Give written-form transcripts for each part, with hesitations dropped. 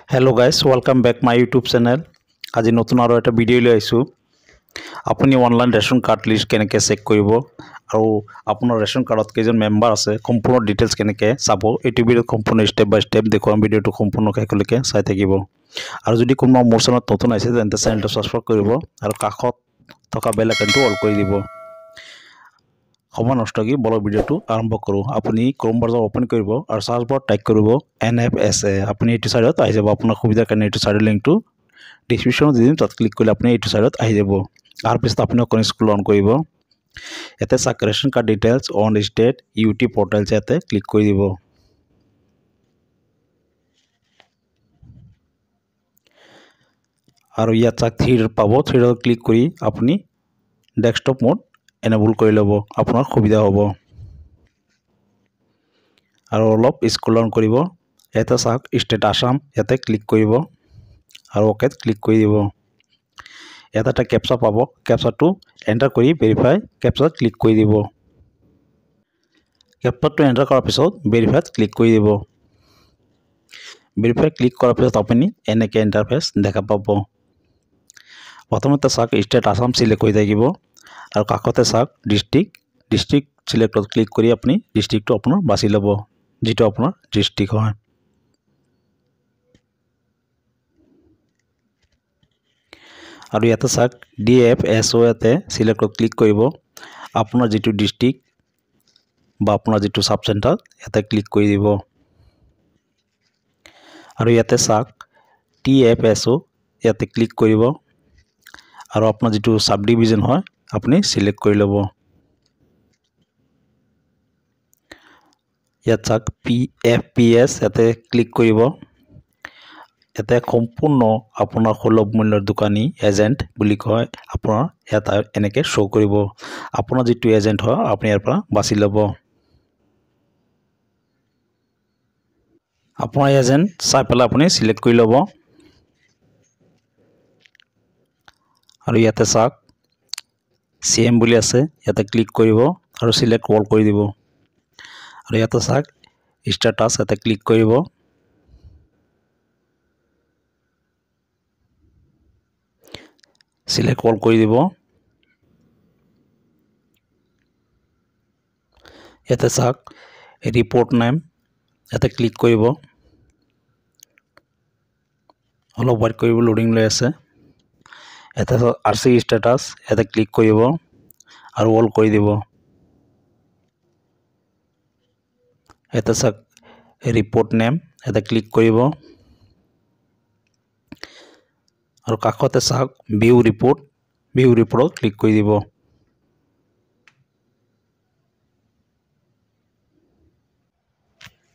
Hello guys, welcome back my YouTube channel. আজি নতুন আৰু এটা ভিডিঅ' লৈ আহিছোঁ। আপুনি অনলাইন ৰেচন কাৰ্ড লিষ্ট কেনেকৈ চেক কৰিব আৰু আপোনাৰ ৰেচন কাৰ্ডত কেইজন মেম্বাৰ আছে সম্পূৰ্ণ ডিটেইলছ কেনেকৈ চাব, এইটো ভিডিঅ'ত সম্পূৰ্ণ ষ্টেপ বাই ষ্টেপ দেখুৱাম। ভিডিঅ'টো সম্পূৰ্ণ শেষলৈকে চাই থাকিব। আৰু যদি কোনোবা মোৰ চেনেলত নতুন আহিছে তেন্তে চেনেলটো ছাবস্ক্ৰাইব কৰিব আৰু কাষত থকা বেল আইকনটো অল কৰি দিব। সময় নষ্ট কৰি বলক ভিডিঅ'টো আৰম্ভ কৰোঁ। আপুনি ক্ৰম ব্ৰাউজাৰ অ'পেন কৰিব আৰু চাৰ্চ বাৰত টাইপ কৰিব NFSA। আপুনি এইটো চাইডত আহি যাব। আপোনাৰ সুবিধাৰ কাৰণে এইটো চাইডৰ লিংকটো ডিছক্ৰিপশ্যনত দি দিম, তাত ক্লিক কৰিলে আপুনি এইটো চাইডত আহি যাব। তাৰপিছত আপুনি অকণ স্ক্ৰল অন কৰিব। ইয়াতে চাওক ration card details on state UT portal, ইয়াতে ক্লিক কৰি দিব। আৰু ইয়াত চাওক থ্ৰী ডট পাব, থ্ৰী ডট ক্লিক কৰি আপুনি ডেস্কটপ মোড এনেবল কৰি ল'ব, আপোনাৰ সুবিধা হ'ব। আৰু অলপ স্ক্ৰল ডাউন কৰিব। ইয়াতে চাওক ষ্টেট আছাম, ইয়াতে ক্লিক কৰিব আৰু অ'কেত ক্লিক কৰি দিব। ইয়াত এটা কেপচা পাব, কেপচাটো এণ্টাৰ কৰি ভেৰিফাই কেপচাত ক্লিক কৰি দিব। কেপচাটো এণ্টাৰ কৰাৰ পিছত ভেৰিফাইত ক্লিক কৰি দিব। ভেৰিফাই ক্লিক কৰাৰ পিছত আপুনি এনেকৈ ইণ্টাৰফেচ দেখা পাব। প্ৰথমতে চাওক ষ্টেট আছাম চিলেক্ট হৈ থাকিব আৰু কাষতে চাওক ডিষ্ট্ৰিক্ট, ডিষ্ট্ৰিক্ট চিলেক্টত ক্লিক কৰি আপুনি ডিষ্ট্ৰিক্টটো আপোনাৰ বাছি ল'ব, যিটো আপোনাৰ ডিষ্ট্ৰিক্ট হয়। আৰু ইয়াতে চাওক DFSO, ইয়াতে চিলেক্টত ক্লিক কৰিব। আপোনাৰ যিটো ডিষ্ট্ৰিক্ট বা আপোনাৰ যিটো চাব চেণ্টাৰ ইয়াতে ক্লিক কৰি দিব। আৰু ইয়াতে চাওক TFSO, ইয়াতে ক্লিক কৰিব আৰু আপোনাৰ যিটো চাব ডিভিজন হয় আপুনি চিলেক্ট কৰি ল'ব। ইয়াত চাওক PFPS, ইয়াতে ক্লিক কৰিব। ইয়াতে সম্পূৰ্ণ আপোনাৰ সুলভ মূল্যৰ দোকানী এজেণ্ট বুলি কয়, আপোনাৰ ইয়াত এনেকৈ শ্ব' কৰিব। আপোনাৰ যিটো এজেণ্ট হয় আপুনি ইয়াৰ পৰা বাছি ল'ব। আপোনাৰ এজেণ্ট চাই পেলাই আপুনি চিলেক্ট কৰি ল'ব। আৰু ইয়াতে চাওক CM বুলি আছে, ইয়াতে ক্লিক কৰিব আৰু চিলেক্ট অল কৰি দিব। আৰু ইয়াতে চাওক ষ্টেটাছ, ইয়াতে ক্লিক কৰিব। চিলেক্ট অল কৰি দিব। ইয়াতে চাওক ৰিপৰ্ট নেম, ইয়াতে ক্লিক কৰিব। অলপ ৱেইট কৰিব, লোডিং লৈ আছে। ইয়াতে RC status, ইয়াতে ক্লিক কৰিব আৰু অল কৰি দিব। ইয়াতে চাওক ৰিপৰ্ট নেম, ইয়াতে ক্লিক কৰিব আৰু কাষতে চাওক ভিউ ৰিপৰ্ট, ভিউ ৰিপৰ্টত ক্লিক কৰি দিব।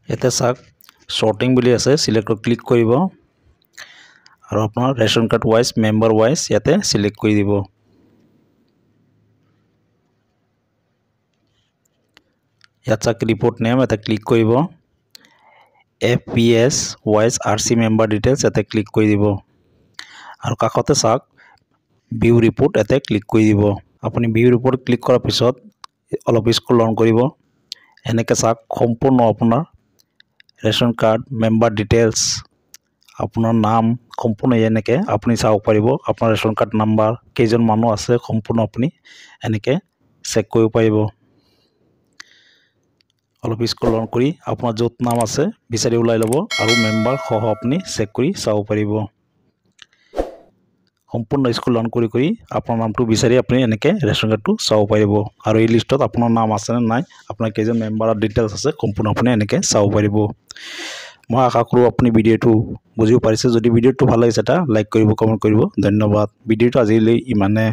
ইয়াতে চাওক শ্বৰ্টিং বুলি আছে, চিলেক্টত ক্লিক কৰিব আৰু আপোনাৰ ration card wise member wise ইয়াতে চিলেক্ট কৰি দিব। ইয়াত চাওক ৰিপৰ্ট নেম, ইয়াতে ক্লিক কৰিব। FPS wise RC member details, ইয়াতে ক্লিক কৰি দিব। আৰু কাষতে চাওক ভিউ ৰিপৰ্ট, ইয়াতে ক্লিক কৰি দিব। আপুনি ভিউ ৰিপৰ্ট ক্লিক কৰাৰ পিছত অলপ স্ক্ৰল ডাউন কৰিব। এনেকৈ চাওক সম্পূৰ্ণ আপোনাৰ ৰেচন কাৰ্ড মেম্বাৰ ডিটেইলছ, আপোনাৰ নাম সম্পূৰ্ণ এনেকৈ আপুনি চাব পাৰিব। আপোনাৰ ৰেচন কাৰ্ড নাম্বাৰ, কেইজন মানুহ আছে সম্পূৰ্ণ আপুনি এনেকৈ চেক কৰিব পাৰিব। অলপ স্ক্ৰল ডাউন কৰি আপোনাৰ য'ত নাম আছে বিচাৰি ওলাই ল'ব আৰু মেম্বাৰ সহ আপুনি চেক কৰি চাব পাৰিব। সম্পূৰ্ণ স্ক্ৰল ডাউন কৰি কৰি আপোনাৰ নামটো বিচাৰি আপুনি এনেকৈ ৰেচন কাৰ্ডটো চাব পাৰিব। আৰু এই লিষ্টত আপোনাৰ নাম আছেনে নাই, আপোনাৰ কেইজন মেম্বাৰৰ ডিটেইলছ আছে সম্পূৰ্ণ আপুনি এনেকৈ চাব পাৰিব। মই আশা কৰোঁ আপুনি ভিডিঅ'টো বুজিব পাৰিছে। যদি ভিডিঅ'টো ভাল লাগিছে এটা লাইক কৰিব, কমেণ্ট কৰিব। ধন্যবাদ। ভিডিঅ'টো আজিলৈ ইমানে।